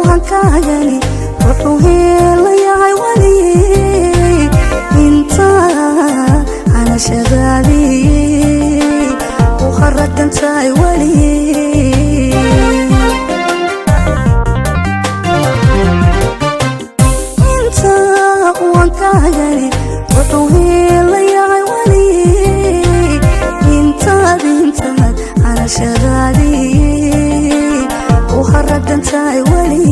Hankagani wuxuu heelayahay weli inta hanashadaadii u kharagantahay weli. Inta uu hankagani wuxuu heelayahay weli intaad intaad hanashadaadii u kharagantahay weli.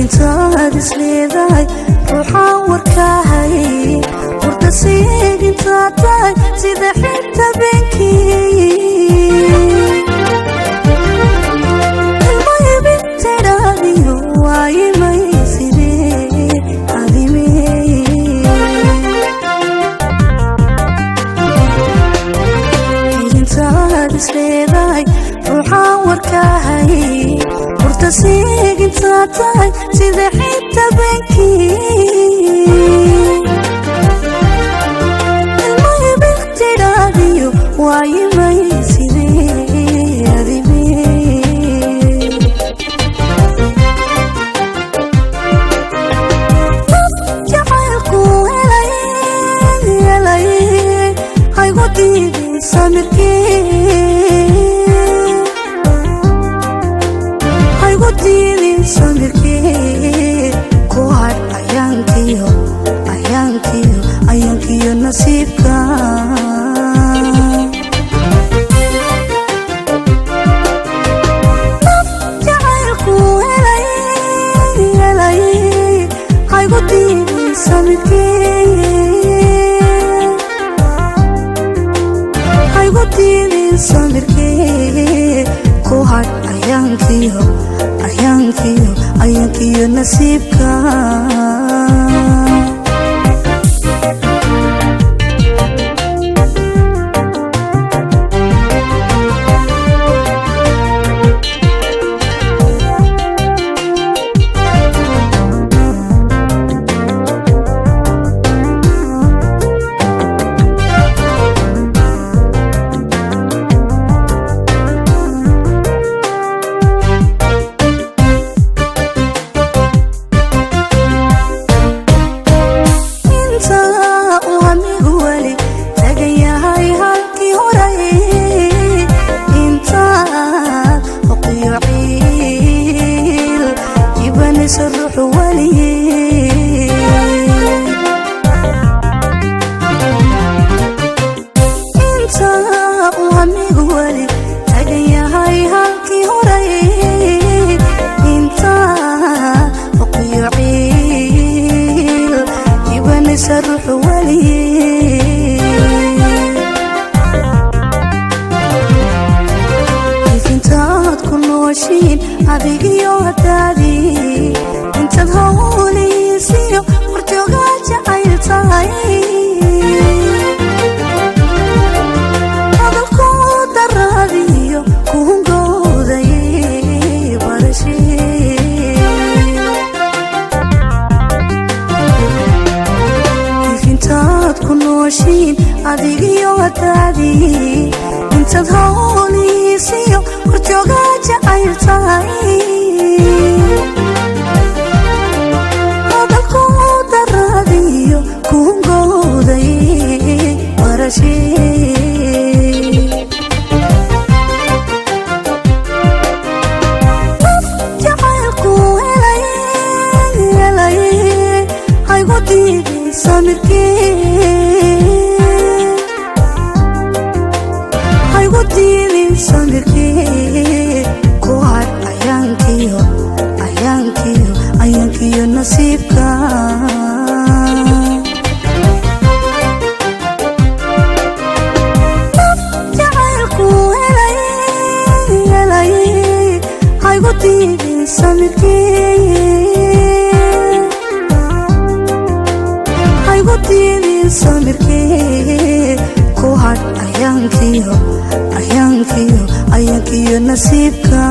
Intaad isleedahay ruuxaan warkaahay hurda siigintaad tahay sida xigta beenkii ilmo ibintedhaadiyo waayimay sidee adime. Intaad isleedahay ruuxaan warkaahay hurda siigintaad tahay sida xigta beenkii ilmo ibintedhaadiyo waayimay sidee adime. Jacaylku helay helay, haygu diidin samirkii, haygu diidin samirkii. Ku hadh ayaankiyo ayaankiyo ayaankiyo nasiibka. Jacaylku helay helay, haygu diidin samirkii, haygu diidin samirkii. Ku hadh ayaankiyo ayaankiyo ayaankiyo nasiibka. Inta uu hamigu weli tagan yahay halkii horay, intaad hoqiyo ciil ibanaysa ruuxu weli. Inta uu hamigu weli tagan yahay halkii horay, intaad hoqiyo ciil ibanaysa ruuxu weli. Intaad ku nooshiin adigiyo hadaadii, intaad hawliisiyo horjoogaa jacayl tahay, hadalku daraadiyo kuhungooday barashee. Intaad ku nooshiin adigiyo hadaadii, intaad hawliisiyo horjoogaa jacayl tahay, hadalku daraadiyo kuhungooday barashee. Jacaylku helay helay, haygu diidin samirkii, haygu diidin samirkii. Ku hadh ayaankiyo ayaankiyo ayaankiyo nasiibka. Samirkee, haygu diidin samirkee. Ku hadh ayaankiyo, ayaankiyo, ayaankiyo nasiibka.